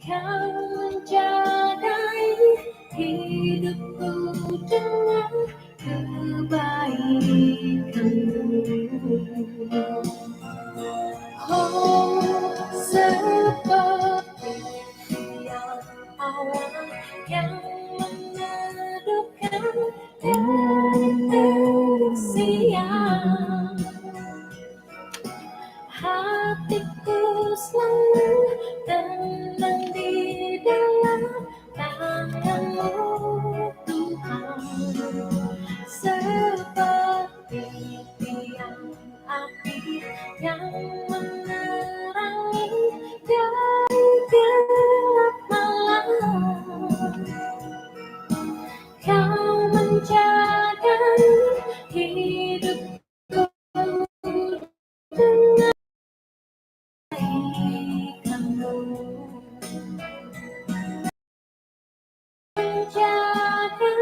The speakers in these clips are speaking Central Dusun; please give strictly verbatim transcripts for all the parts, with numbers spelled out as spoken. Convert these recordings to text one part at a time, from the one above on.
Kau menjagai hidupku dengan kebaikanmu. Oh, seperti tiang awan yang meneduhkan detik siang. Hatiku selalu tenang di dalam tangan-Mu, Tuhan. Seperti tiang api yang menerangi dari gelap malam. Kau menjaga hidupku dengan kebaikan-Mu. Menjaga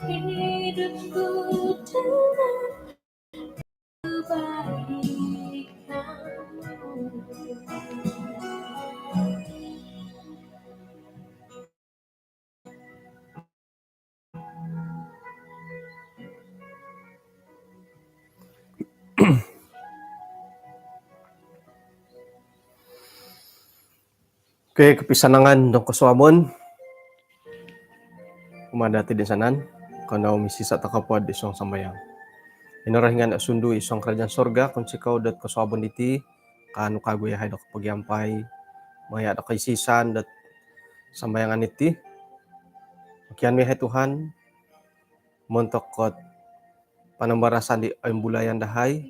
hidupku dengan kebaikan-Mu. Okey, kopisanangan dong kosuabon kumaa dati' di insanan. Kanou misisa' toko po id suang sambayang. Kinorohingan osundu id suang karajaan sorga, kounsikou dot kosuabon diti, kaanu kagu iyahai do kopogiampai maya' do koisisan dot sambayangan iti. Mokianu iyahai Tuhan, montok dot panambarasan di oimbulayan dahai,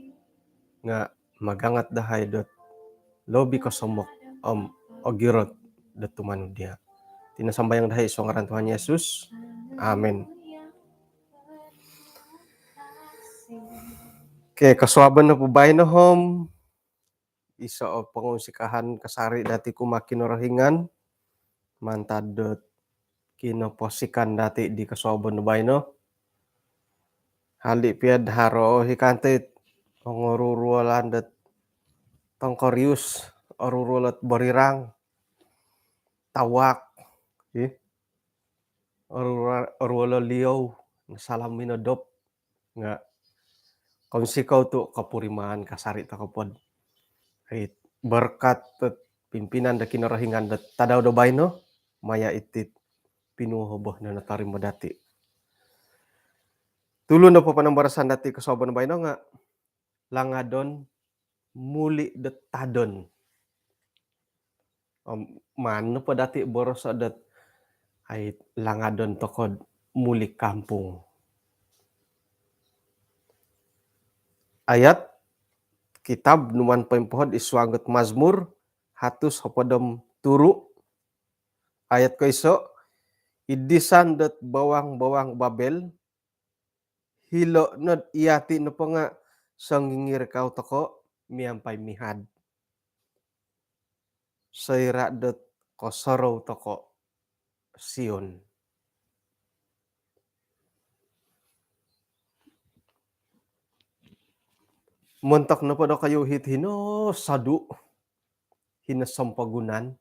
nga' magangat dahai dot lobi kosomok om ogirot dot tumanud diya'. Iti no sambayang dahai id suang ngaran Tuhan Yesus. Amin. Okey, kosuabon nopo baino om iso' o pongunsikahan kasari' dati' kumaa Kinorohingan mantad dot kinoposikan dati' di kosuabon do baino. Hali' piya'd haro i kanto it ongoruruolan dot tongkorius, oruruol ot borirang, tawak, ih, oruruol o liou, salam minodop. Nga' kounsikou tu' kopuriman kasari' toko pod ai berkat dot pimpinan do Kinorohingan dot tadau do baino maya' iti't pinuhoboh no notorimo dati'. Tulun nopo panambarasan dati' kosuabon baino nga' langadon muli' dot tadon. Om maan nopo dati' boroso' dot ai langadon toko'd muli' kampung. Ayat kitab numan poimpohod id suang dot Mazmur hatus hopod om turu', ayat koiso', id disan dot bawang-bawang Babel, hilo' nod iyati' nopo nga' songingirikau toko' miampai mihad. Soira' dot kosorou toko' Sion. Montok nopo dokoyu hiti hino sodu', hino sompogunan,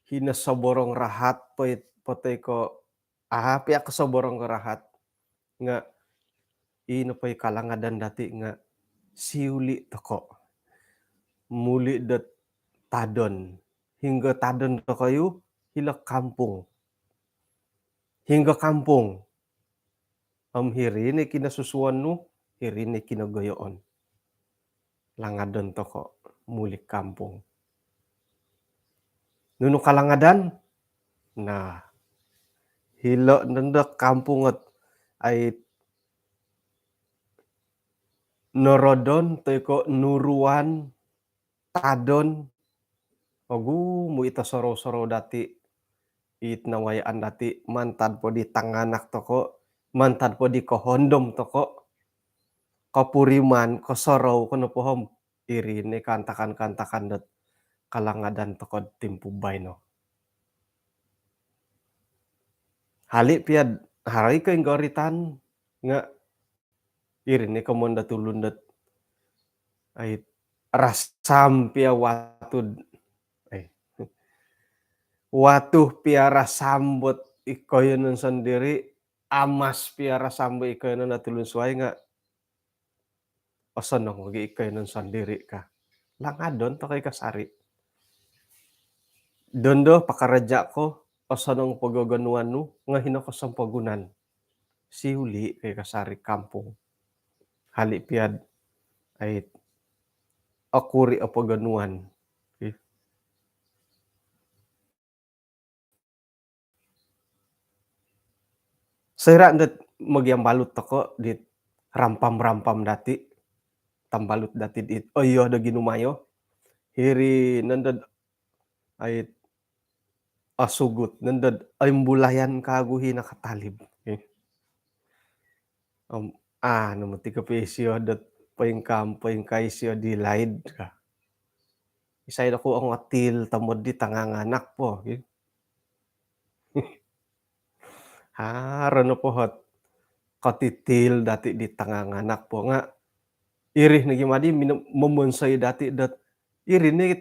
hino soborong rahat, po toi ko' aa' piya kosoborong ko rahat, nga' ii nopo i kalangadan dati' nga' siuli' toko'. Muli' dot tadon. Hinggo tadon dokoyu, hilo' kampung. Hinggo kampung. Om hiri ni kinosusuon nu, hiri ni kinogoyoon. Langadon toko' muli' kampung. Nunu kalangadan? Nah, hilo' nondo kampung ot ai norodon toi ko' nuruan, tadon, ogumu' it osorou-sorou dati', it nawayaan dati' mantad po di tanganak toko', mantad po di kohondom toko', kopuriman, kosorou ko nopo om, iri ni kaantakan-kaantakan dot kalangadan toko'd timpu baino. Hali' piya'd haro i koinggoritan nga' iri ni komoyon dot tulun dot ai rasam piya watu'd ai Watu piara sambut ikoyonon sondiri, amas piara sambut ikoyonon o tulun suai nga osonong gi ikoyonon sondiri ka. Langadon tokou i kasari. Dondo pakaraja ko, osonong pogogonuan nu, nga hino ko sompogunan. Siuli ko i kasari kampung. Hali piad ait okuri o pogonuan. Ih. Soira ndot mogiambalut toko dit rampam-rampam dati, tambalut dati dit oyo do ginumayo. Hiri nondod ait osugut nondod oimbulayan kagu hi nakatalib. Eh. Om, ah, namo ti kopi isio dot poingkam, poingkai isio di laid ka. Isai doku ongotil tomod di tanganganak po, ki. Haro no pohot kotitil dati di tanganganak po nga iri nogi madi mino-, momonsoi dati dot iri ni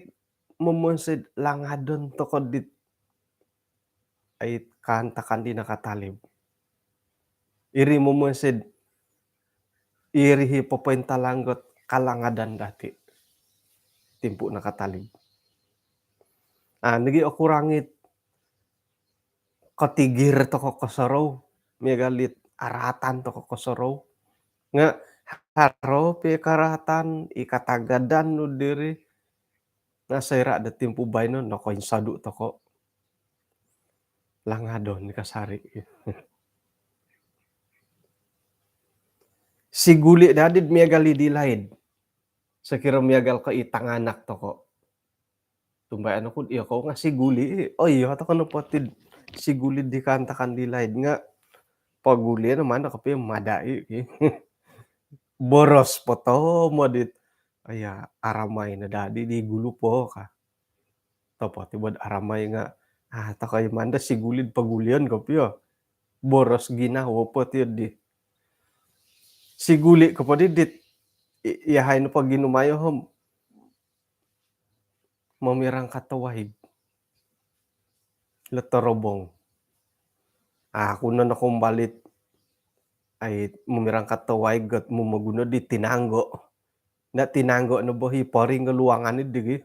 momonsoi langadon toko dit ait kaantakan di nakatalib. Iri momonsoi iri hi popointalang got kalangadan dati timpu nakatalib. Ah, nogi okurangit kotigir toko kosorou, miagal dit aratan toko kosorou. Nga haro pi karatan i katagadan nu diri. Nga soira do timpu baino nokoinsodu toko. Langadon i kasari. Siguli dadi miagal i di laid. Sokiro miagal ko i tanganak toko. Tumbayaan oku, iyo kou nga siguli. Oh iyo, atau kena potid siguli di kaantakan di laid nga poguli no mana kopi madai, ki. Boros po tomod dit. Aya, aramai no dadi di gulu po ka. Topo ti bod aramai nga, ah, tokou manda siguli di pogulion kopio. Boros ginawo po ti di. Siguli ko po di dit. I-, iyahai no poginumayo hom. Momirangkat do waig. Lotorobong. Aku no nokombalit. Ai, momirangkat do waig got momoguno di tinanggo. Nda tinanggo no bohi poring luangan i digi.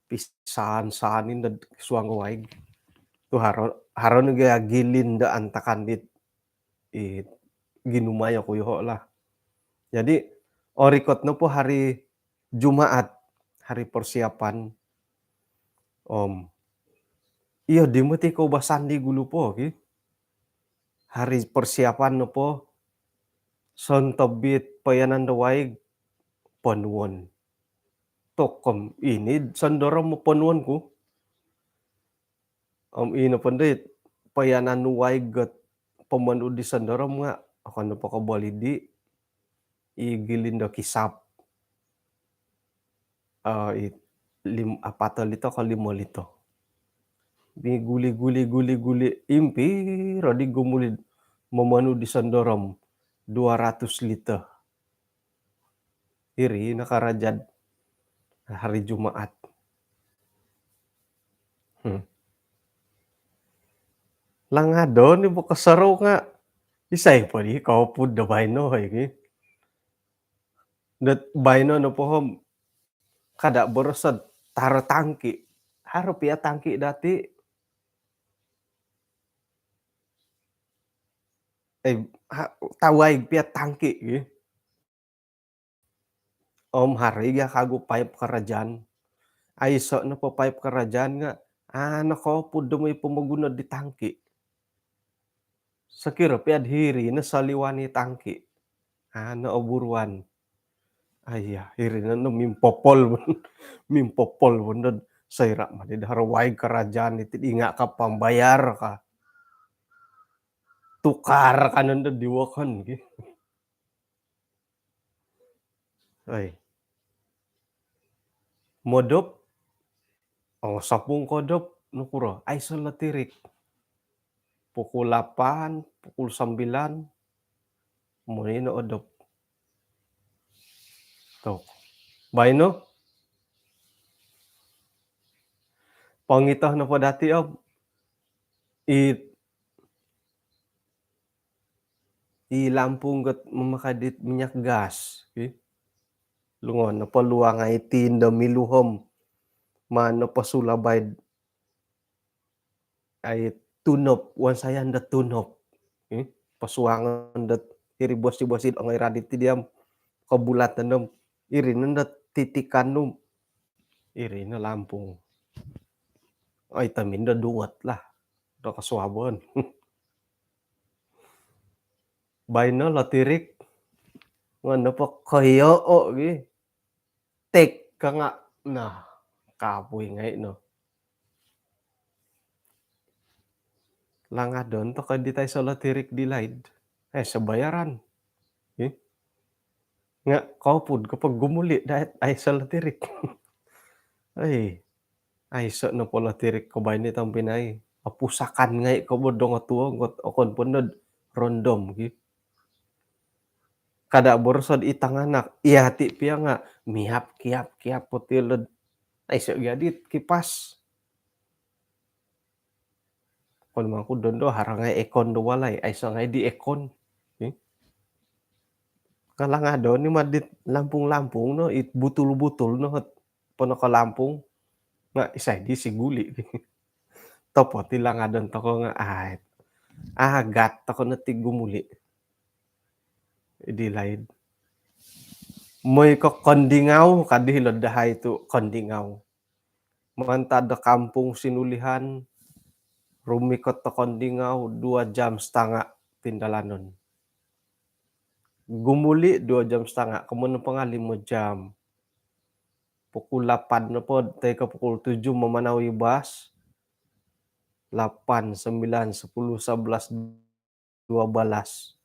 Pisan-san i nda suang waig. Tu haro, haro nogi gilin do antakan dit i ginumayo ku yoho lah. Jadi, orikot nopo hari Jumaat, hari persiapan. Om, iyo, di moti koubasan di gulu po, ki. Hari persiapan nopo, sontobit poyanan do waig, ponuon. Tokom, ini sondorom ponuon ku. Om ino pondo it poyanan nu waig got pomonu di sondorom nga, okon nopo ko boli di i gilin do kisap. Ah, i lim-, apat lito ko limo lito. Di guli, guli, guli, guli, impiro di gumuli momonu di sondorom dua ratus lito. Iri no karaja'd hari Jumaat. Hmm. Langadon i bo kosorou nga isai po di koopud do baino, hoi, ki. Dot baino nopo hom kada boroso'd taro tangki. Haro pia tangki dati. Eh, ha-, tawaig pia tangki, ki. Om haro i gia kagu paip karajaan. Aiso nopo paip karajaan nga, ah, nokoopud do moi pomoguno di tangki. Sokiro piad hiri no soliwan i tangki. Ah, no oburuan. Aiya, hiri no, no mimpopol pun. Mimpopol pun do soira madi do haro waig karajaan iti inga ka pambayar ka. Tukar kanon do diwakon, ki. Oi. Modop. Oh, sapung kodop, nokuro? Aiso lotirik. Pukul lapan, pukul sambilan, moi no odop. Tok. Baino. Pongito nopo dati om i i lampung got mamakai dit minyak gas, ki. Lungon nopo luang ai tindo miluhom, maan nopo sulabai ai tunop, wansayan do tunop. Ki. Pasuangon do iri bosi-bosi do ongai radit ti diam kobulatan dom iri nondo titikan num iri no lampung. Oi, tamindo duot lah do kosuabon. Baino lotirik ngono po koyo o gi tek ka nga. Nah, kapui ngai no. Langadon toko di tai solotirik di laid. Eh, sebayaran. Ih. Nga kopud ko pagumuli dait ai solotirik. Ai, ai so no polotirik ko baini tampinai. Apusakan ngai ko bodong tuo ngot okon ponod rondom ki. Kada borosod i tanganak, iya ti pia nga miap kiap kiap potilod. Ai so giadit kipas. Kon mangku dondo harangai ekon do walai, ai so ngai di ekon. Ih. Kalangadon ni madit lampung-lampung no, it butul-butul no hot ponoko lampung. Nga isai di si guli. Topo ti langadon toko nga ai. Agat toko no ti gumuli. Di laid. Moi ko Kondingau, kadi lo dahai tu Kondingau. Mantad do kampung Sinulihan, rumikot do Kondingau, dua jam setengah tindalanon. Gumuli dua jam setengah, komoyon nopo nga limo jam. Pukul lapan nopo, toi ko pukul tujuh mamanau i bas. Lapan, sembilan, sepuluh, sebelas, dua belas.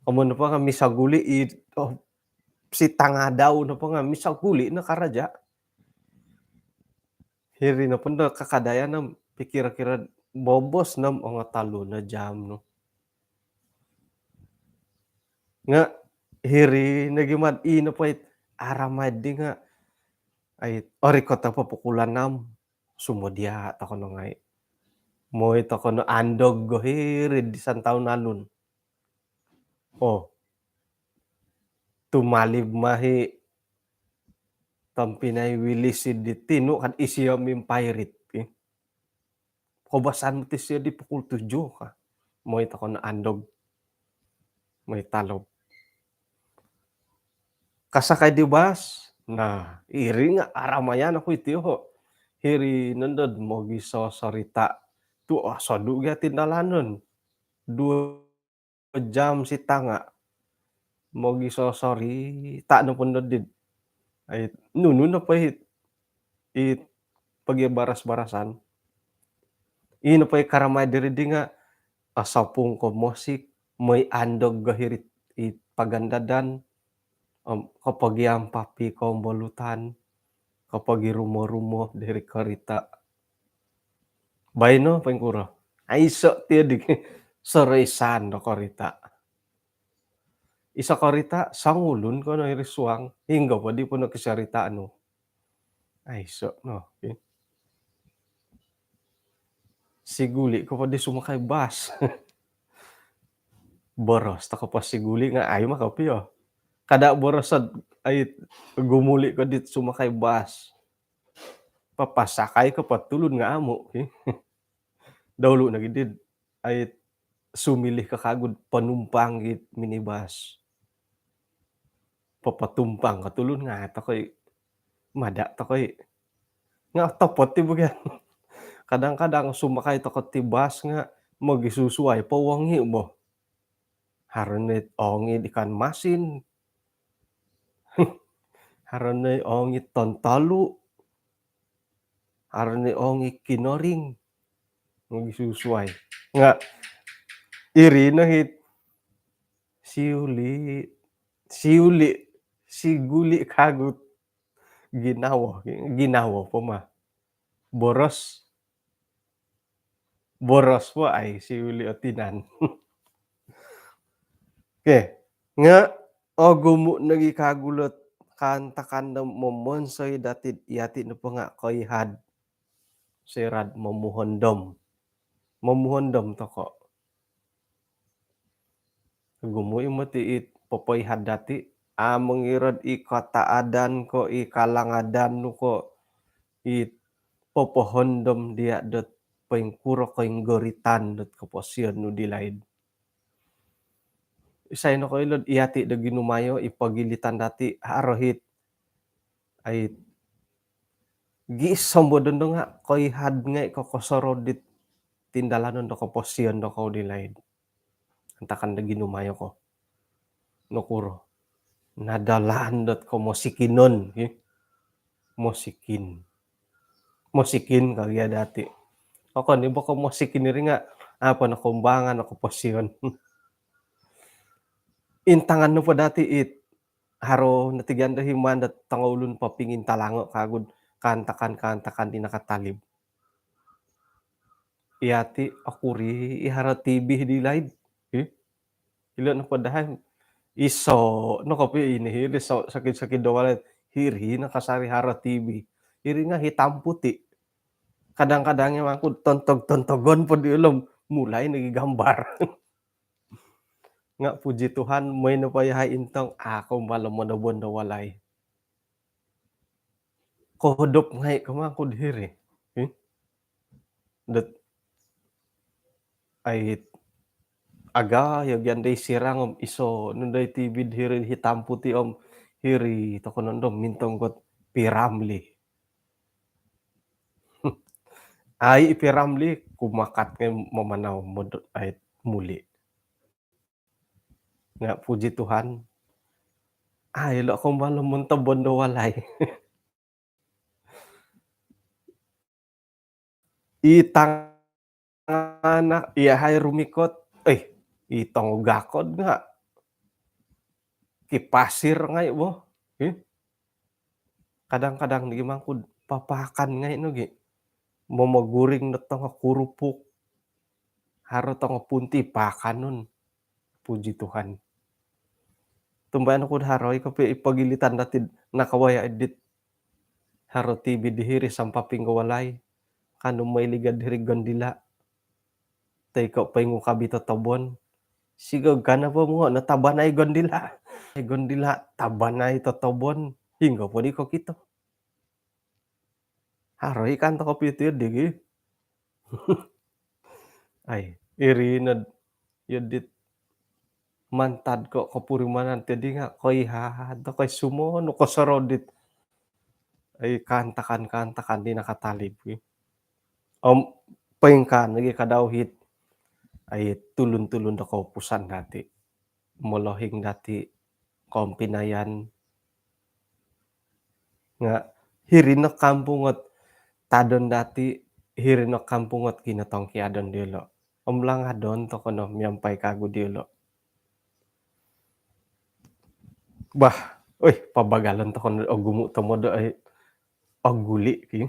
Komoyon nopo nga misaguli i, oh, si tangadau nopo nga misaguli no karaja. Hiri nopo ndo kakadayan no pikir-kira bobos no ongo tolu no jam no. Nga hiri no gimat i nopo it aramai di nga ai orikot apa pukul enam. Sumodia toko no ngai. Moi toko no andog go hiri di santaun alun. Oh. Tumalib mahi tampinai Willis di tinu kan isio mimpairit. Kobasan mati sio di pukul tujuh ka. Moi toko no andog. Moi talob. Kasakai di bas. Nah, iri nga aramayan aku iti ho. Hiri nondod mogisosorita. Tu osodu gia tindalanon. Dua jam setengah. Mogisosorita no pondod dit. Ai, nunu nopo it, it pagi baras-barasan. Ino po i karamai diri di nga asapung ko mosik, moi andog go hiri i pagandadan, om, kopogiampapi ko ombolutan, kopogirumo-rumo diri korita. Baino poingkuro. Aiso ti di soroisan do korita. Iso korita songulun kono iri suang, hinggo po di pono kisorita anu. Aiso no. Siguli ko po di sumakai bas. Boros toko po siguli nga ai maka pio. Kada boros ai gumuli ko di sumakai bas. Papasakai ko po tulun nga amu. Dahulu nogi di ai sumilih ko kagu do panumpang it minibus. Papatumpang ko tulun nga tokoi mada tokoi. Nga topot ti bagian. Kadang-kadang sumakai toko ti bus nga mogisusuai po wongi bo. Haro no it ongit ikan masin. Haro no it ongit tontolu. Haro no it ongit kinoring. Mogisusuai. Nga iri no it siuli, siuli, siguli kagu ginawo, ginawo po ma. Boros. Boros po ai siuli o tinan. Okey. Nga ogumu nogi kagu lo kaantakan do momonsoi dati, yati nopo nga koihad. Soira'd momuhondom. Momuhondom toko'. Ogumu' i' moti' it popoihad dati', a' mongirad i kataadan ko' i kalangadan nu ko' it popohondom diya' dot poingkuro koinggoritan dot koposion nu di laid. Isai nokoilo'd iyati' do ginumayo i pogilitan dati' haro hit. Ai, gisom bo dondo nga' koihad ngai' ko kosorou dit tindalanon do koposion dokou di laid. Antakan do ginumayo ko. Nokuro? Nadalaan dot komosikinon, hi. Mosikin. Mosikin ka gia dati'. Okon i' bo komosikin iri nga' apa no koumbangan o koposion. Intangan nopo dati' it haro notigian do himan dot tongoulun popingintalango' kagu'd kaantakan-kaantakan di nakatalib. Iyati' okuri i haro T B di laid. Hi? Ilo' nopo dahai. Iso' no kopi ini hiri so-, sakid-sakid do walai. Hiri no kasari haro T B. Hiri nga' hitam putih. Kadang-kadang i' mangkud tontog-tontogon po di ulom. Mulai nogi gambar. Nga' puji Tuhan, moi nopo yahai intong, a' ko umbal o modobon do walai. Kohodop ngai' ko mangkud hiri. Hi? Dot, ai, agayo gia dai sirang om iso' no dai T B hiri hitam putih om hiri toko' nondo mintong kot P Ramlee. Ai, P Ramlee, kumakat ngai' mamanau modot ai muli'. Nga' puji Tuhan, ai, ilo' ko umbal o montobon do walai. I tanganak, iyahai rumikot, eh, i tongogakod nga' kipasir ngai' bo. Hi? Kadang-kadang nogi mangkud papaakan ngai' nogi. Momoguring no tongo kurupuk. Haro tongo punti paakanon. Puji Tuhan. Tumbayaan oku'd haro i' kopi i pogilitan dati'd nakawaya' dit haro T B di hiri sampaping do walai. Kanu moi ligad hiri gondila'. Toi ko' poingukab i totobon. Sigog kana' po mungo' no tabanai gondila'. Gondila' tabanai totobon. Hinggo po di kokito. Haro i' kan toko' piti digi. Ai, iri nod iyo dit mantad ko' kopurimanan ti di nga' koiha toko' i sumo nu kosorou dit. Ai, kaantakan-kaantakan di nakatalib ki. Om poingkaa nogi kadau hit, ai, tulun-tulun do koupusan dati'. Molohing dati', kompinayan. Nga' hiri no kampung ot tadon dati', hiri no kampung ot kinotongkiadon diyolo'. Om langadon toko' no miampai kagu diyolo'. Bah, oi, pabagalon toko' no ogumu' tomod, oi, oguli' ki.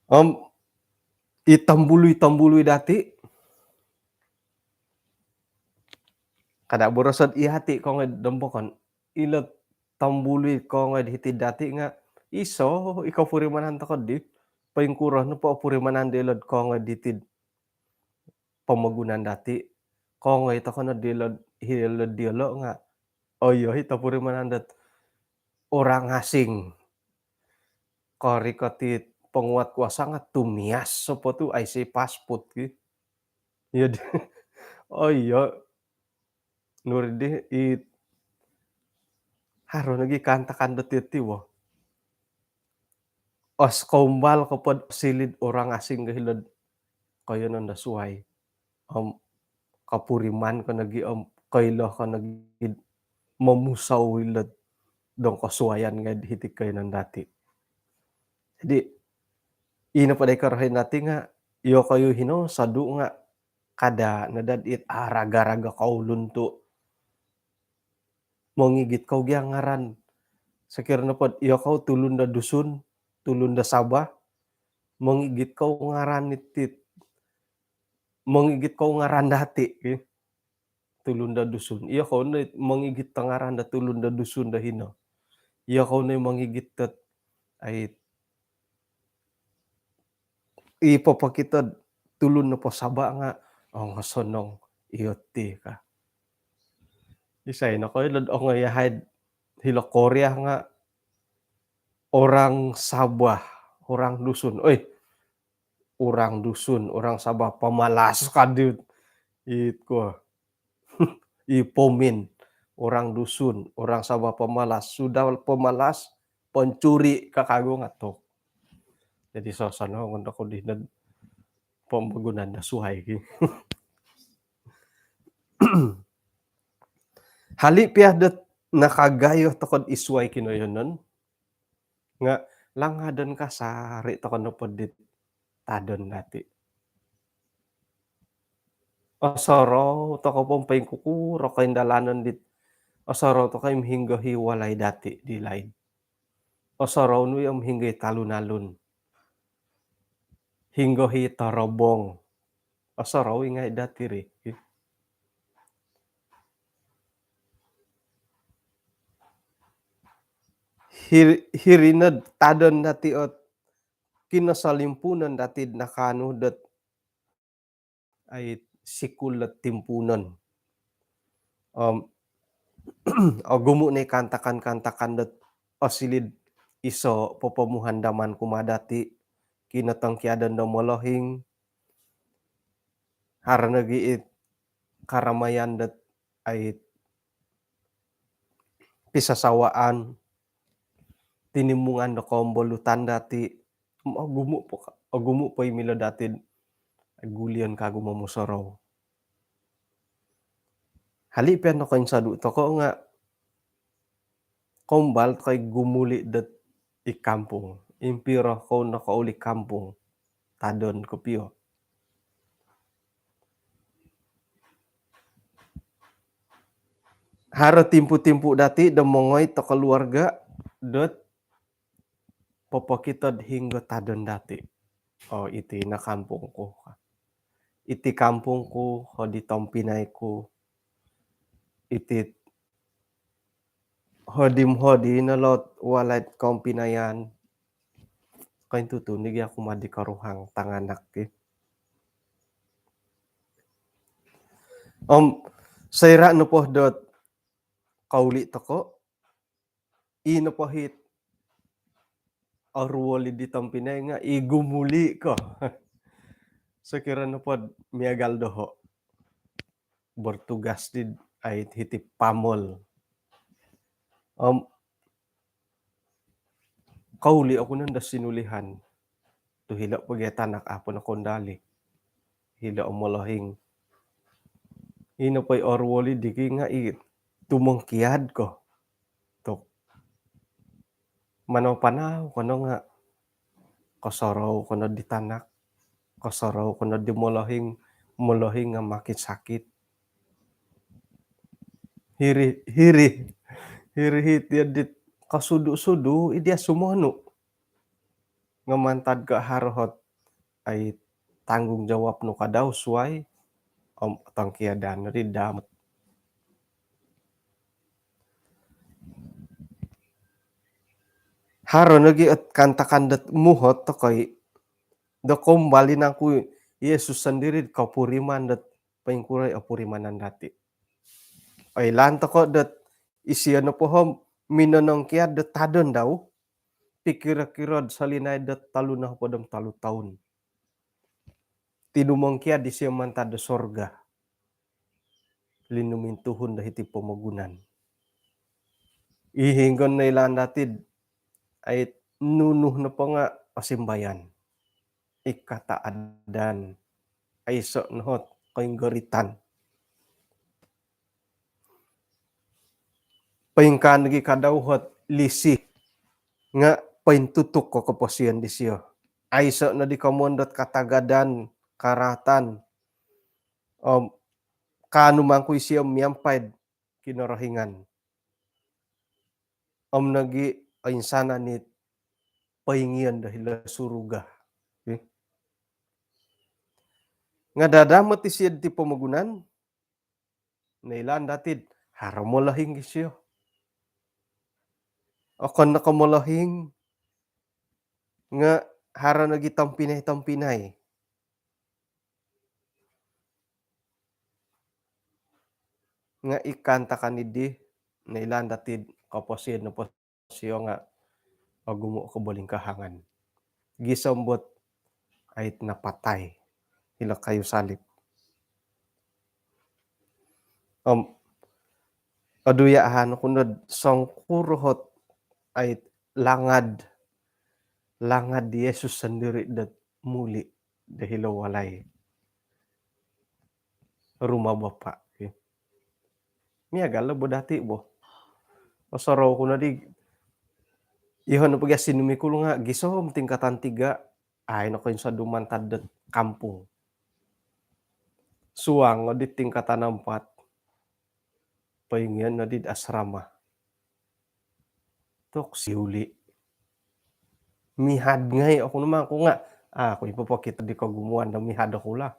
Om i tombului-tombului dati', kada' boroso'd iyati' kongoi dombokon. Ilo tombului kongoi hiti'd dati' nga' iso i kopurimanan toko' di. Poingkuro nopo opurimanan dilo'd kongoi hiti'd pomogunan dati'. Kongoi toko' no dilo'd, hilo'd diyolo' nga', oyo, i topurimanan dot orang asing. Korikot i penguat kuasa nga' tumias sopo tu' aiso pasport ki. Iyo di. Oyo. Nuri di i haro nogi kaantakan dot iti wo. Os koumbal ko pod sili'd orang asing ko hilo'd koiyonon do suwai. Om kopuriman ko nogi om koilo ko nogi momusou ilo'd dong kosuwayan ngai'd hiti koiyonon dati'. Jadi, ino po dai korohian dati' nga' iyokoyu hino sodu' nga' kada' no dad it araga-raga koulun tu' mongigit kou gia ngaran. Sokiro nopod iyokou tulun do Dusun, tulun do Sabah, mongigit kou ngaran itit, mongigit kou ngaran dati' ki. Tulun do Dusun. Iyokou no mongigit do ngaran do tulun do Dusun do hino. Iyokou no mongigit dot ai, i popokito tulun nopo Sabah nga, ongosonong iyo ti ka. Isai nokoilo dot ongoi yahai hilo Korea nga orang Sabah, orang Dusun. Oi, orang Dusun, orang Sabah pemalas ka dit. It ko. I pomin, orang Dusun, orang Sabah pemalas. Sudah pemalas, pencuri ka kagu nga tu. Jadi sosonong oku di nod pomogunan do suai ki. Hali pia dot nakagayo toko id suai kinoyonon, nga langadon kasari toko nopo dit tadon dati. Osorou toko po poingkukuro koindalanon dit, osorou toko i om hinggo i walai dati di laid. Osorou nu i om hinggo i talun-alun. Hinggo i torobong. Osorou i ngai dati ri. Hir-, hiri nod tadon dati ot kinosolimpunon dati nakaanu dot ai sikul dot timpuunon. Om, ogumu no i kaantakan-kaantakan dot osiliu iso popomuhandaman kumaa dati, kinotongkiadan do molohing, haro nogi it karamayan dot ai pisasawaan, tinimungan do kombolutan dati, ogumu po, ogumu po i milo dati gulion kagu momusorou. Hali pia nokoinsodu toko nga kombal toko i gumuli dot i kampung. Impiro kou nokouli kampung, tadon kopio. Haro timpu-timpu dati do mongoi toko keluarga dot popokito do hinggo tadon dati. Oh, iti no kampung ku. Iti kampung ku, hodi tompinai ku. Iti hodi, hodi no lot walai kompinayan. Kointutu nogi oku madi koruhang tanganak ki. Om, soira nopo dot kouli toko, i nopo it oruol di tompinai nga i gumuli ko. Sokiro nopo do miagal doho bertugas di ai hiti pamol. Om, kouli oku nondo sinulihan. Tu hilo pogi tanak apo nokondali. Hilo o molohing. I nopo i oruol di ki nga i tumongkiad ko. Tu manau-panau ko no nga kosorou ko no di tanak, kosorou ko no di molohing, molohing nga makin sakit. Hiri, hiri, hiri hiti di kosudu-sudu, i dia sumonu. Nga mantad ko haro ot ai tanggungjawab nu ka dau suai, om tongkiadan ri damat. Haro nogi ot kaantakan dot muhot toko i, do kombal i nangku Yesus sondiri kopuriman dot poingkuro i opurimanan dati. Oilaan toko dot isio nopo om minonongkiad dot tadon dau, pikiro-kiro do solinaid dot tolu nohopod om tolu toun. Tinumongkiad isio mantad do sorga. Linumintuhun do hiti pomogunan. I hinggo noilaan dati do ai nunu nopo nga osimbayan. I kataadan. Aiso no ot koinggoritan. Poingkaa nogi ka dau ot lisi nga pointutuk ko koposion disio. Aiso no di komoyon dot katagadan, karaatan. Om kaanu mangku isio miampai do Kinorohingan. Om nogi oinsanan it poingion do hilo suruga. Okey. Nga dadamot isio diti pomogunan, noilaan dati do haro molohing isio. Okon no ko molohing, Nga haro nogi tompinai-tompinai. Nga i kaantakan iddi noilaan dati'd koposion nopo sio nga ogumu' kobolingkahangan. Gisom dot ait napatai hilo kayu salib. Om oduyaan oku nod songkuro ot ait langad, langad di Yesus sondiri' dot muli' do hilo walai rumah bapa'. Miagal lo bo dati' bo. Osorou ku nodi, iyoho' nopo gia sinumikul nga' gisom tingkatan tiga, ai nokoinsodu mantad dot kampung. Suang nodi tingkatan ampat, poingion nodi asrama. Tok siuli'. Mihad ngai' oku no mangku nga', a' oku i' popokito di kogumuan do mihad oku lah.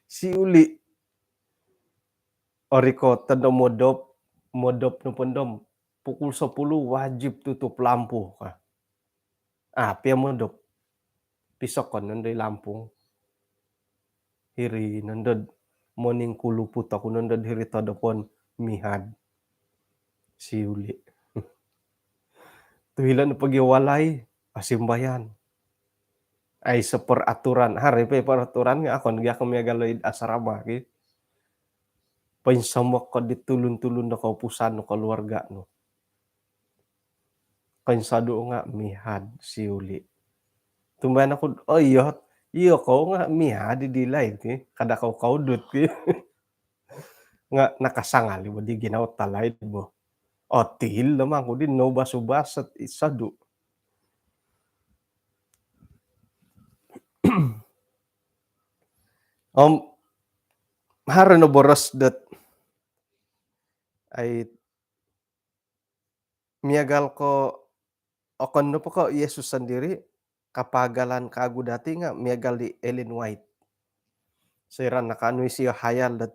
Siuli'. Orikot ondo modop, modop nopo ondo pukul sepuluh wajib tutup lampu ka. A' pia modop. Pisokon nondo i lampung. Hiri nondod moningkuluput oku nondod hiri todopon mihad. Siuli'. Tu hilo' no pogi walai, asimbayan. Aiso peraturan, haro i' po peraturan nga' okon gi' ko miagal id asrama ki. Poinsomok ko di tulun-tulun do koupusan nu, keluarga nu. Koinsodu nga' mihad siuli'. Tumbayaan oku, o iyo, iyo kou nga' mihad di laid ki, kada kou koudut ki. Nga' nakasangal i' bo di ginawo talaid bo. Otil do mangku di noubas-ubas ot isodu. Om haro no boros dot ai miagal ko okon nopo ko Yesus sondiri', kapaagalan kagu dati' nga' miagal di Ellen White. Soira' nakaanu isio hayal dot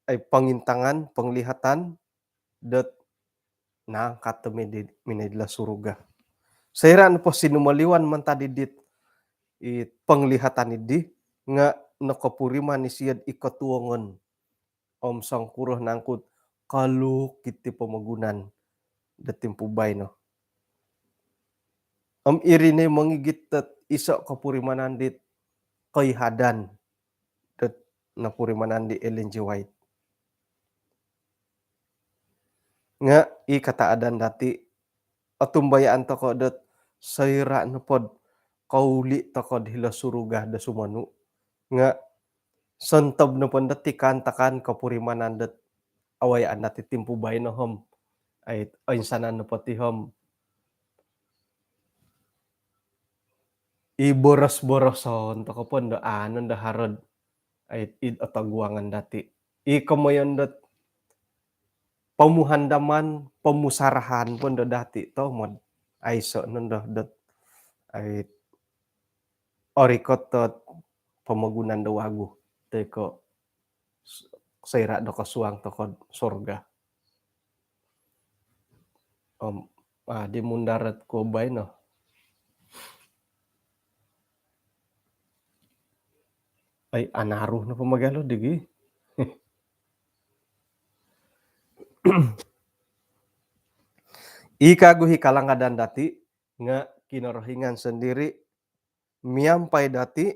ai pongintangan, penglihatan dot naangkat do minoi, minoi dilo suruga. Soira' nopo sinumoliwan mantad idit i penglihatan iddi nga' nokopuriman isio'd i kotuongon om songkuro nangku'd kaluuk iti pomogunan do timpu baino. Om iri no i mongigit dot iso' kopurimanan dit koihadan dot nopurimanan di Ellen G. White. Nga' i kataadan dati', otumbayaan toko' dot soira' nopod kouli' toko'd hilo suruga do sumonu' nga' sontob nopo dot i kaantakan kopurimanan dot awayaan dati' timpu baino om ai oinsanan nopo ti om i boros-boroson toko' po ndo, a' nondo haro'd ai id otoguangan dati'. I komoyon dot pomuhandaman, pomusarahan po ndo dati' tomod. Aiso' nondo dot ai orikot dot pomogunan do wagu toi ko' soira' do kosuang toko'd surga. Om a' di mundarat ko baino. Ai, anaru nopo magalo digi. I kagu i kalangadan dati' nga' Kinorohingan sondiri' miampai dati',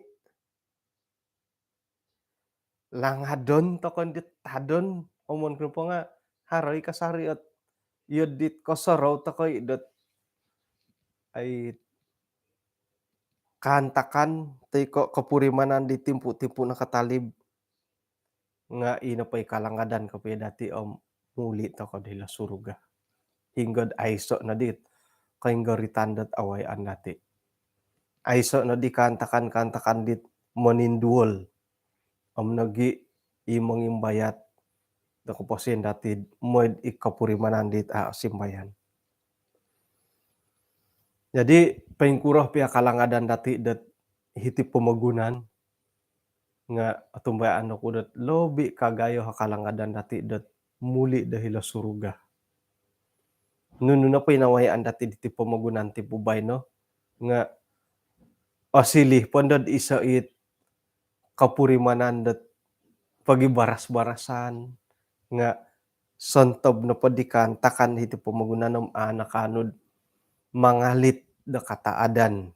langadon toko' dit tadon, omon ku nopo nga' haro i' kasari ot iyo dit kosorou toko' i' dot ai kaantakan toi ko' kopurimanan di timpu-timpu nakatalib. Nga' ino po i kalangadan kopio dati' om muli' toko'd hilo suruga. Hinggod aiso' noddi koinggoritan dot awayaan dati'. Aiso' noddi kaantakan-kaantakan dit moninduol om nogi' i mongimbayat do koposion dati'd moi'd i kopurimanan dit a' osimbayan. Jadi poingkuro pia kalangadan dati' dot hiti pomogunan, nga' otumbayaan oku dot lobi kagayo o kalangadan dati' dot muli' do hilo suruga. Nunu nopo i nawayaan dati' diti pomogunan timpu baino, nga' osiliu po dot iso it kopurimanan dot pogibaras-barasan, nga' sontob nopo di kaantakan hiti pomogunan om a' nakaanu do mangalit do kataadan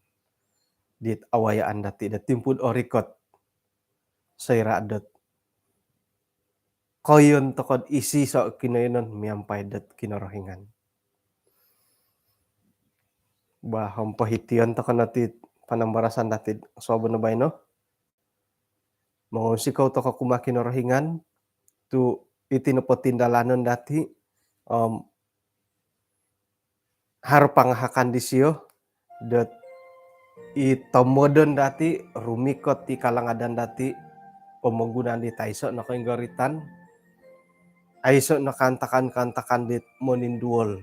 dit awayaan dati' do timpu do orikot. Soira' dot koiyon toko' do isiso' kinoiyonon miampai dot Kinorohingan. Bah, om pohition toko' no ti panambarasan dati' do kosuabon do baino. Mongunsikou toko' kumaa Kinorohingan tu' iti nopo tindalanon dati' om haro pangahakan disio dot i tomodon dati' rumikot i kalangadan dati' pomogunan dit aiso' no koinggoritan, aiso' no kaantakan-kaantakan dit moninduol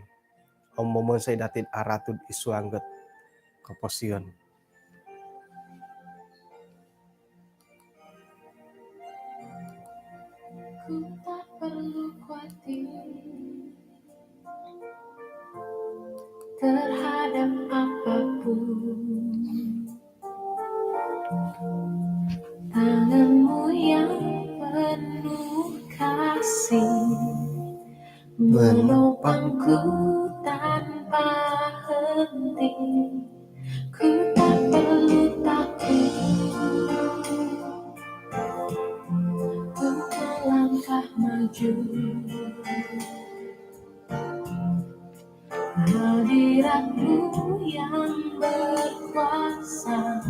om momonsoi dati' do aratud id suang dot koposion. Ku tak perlu khawatir terhadap apapun. Tanganmu yang penuh kasih menopangku tanpa henti. Ku tak perlu takut untuk melangkah maju. Hadiratmu yang berkuasa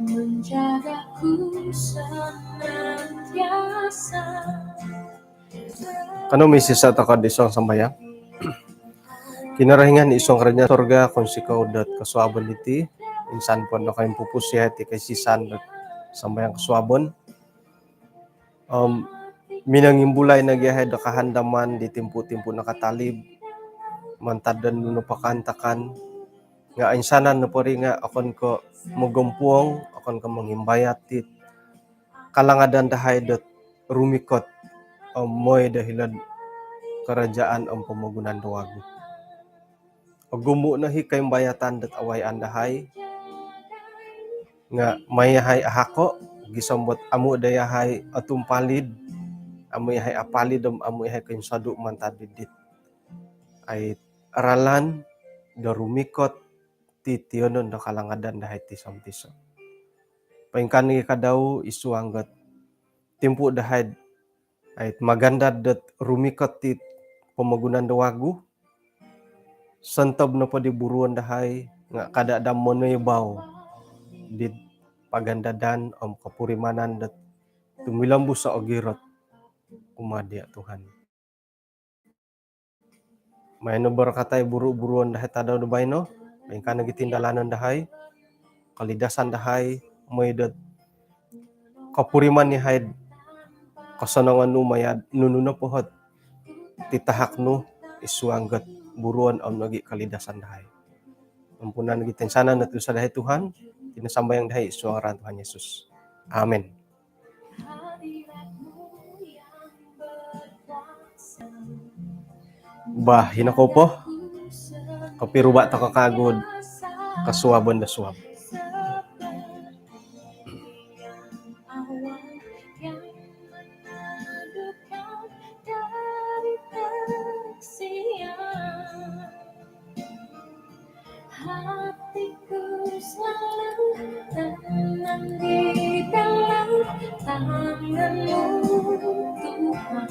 menjagaku senantiasa. Kanou misisa' toko' id suang sambayang. Kinorohingan id suang karajaan sorga, kounsikou dot kosuabon diti, insan po nokoimpupus iyahai ti kaisisan dot sambayang kosuabon. Om minongimbulai nogi' iyahai do kahandaman di timpu-timpu nakatalib mantad do nunu nopo kaantakan, nga' oinsanan nopo ri nga' okon ko' mogompuong, okon ko' mongimbayat it kalangadan dahai dot rumikot om mooi do hilo'd karajaan om pomogunan do wagu. Ogumu' no i koimbayatan dot awayaan dahai, nga' mai iyahai ahako' gisom dot amu' daa iyahai otumpalid, amu' iyahai apalid om amu' iyahai koinsodu' mantad id dit ai ralan do rumikot ti tiyonon do kalangadan dahai tiso-tiso'. Poingkaa nogi' kadau id suang dot timpu dahai ai magandad dot rumikot ti pomogunan do wagu, sontob nopo di buruon dahai nga' kada' daa monoibau dit pagandadan om kopurimanan dot tumilombus o ogirot kumaa dia' Tuhan. Mai no barakatai buru-buruon dahai tadau do baino, poingkaa nogi' tindalanon dahai, kalidasan dahai, mooi dot kopuriman iyahai'd kosonongon nu maya' nunu nopo ot titahak nu id suang dot buruon om nogi' kalidasan dahai. Ampunan nogi' toinsanan dot dusa dahai Tuhan, iti no sambayang dahai id suang ngaran Tuhan Yesus. Amin. Bah, ino kou po. Kopiruba' toko' kagu do kosuabon do suab. Hatiku selalu tenang di dalam tangan-Mu, Tuhan.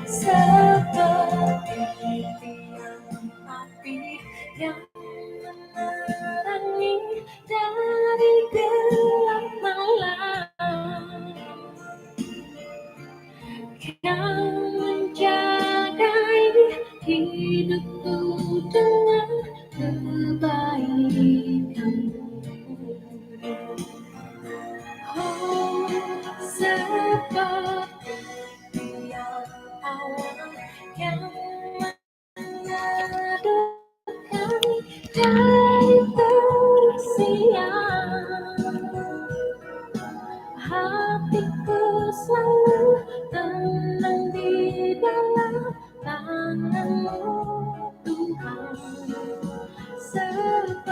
Seperti tiang api yang menerangi dari gelap malam. Kau menjagai hidupku dengan kebaikan-Mu. Oh, seperti tiang awan yang mengadupkan dari tersiar. Hatiku selalu tenang di dalam tangan-Mu, Tuhan. Seperti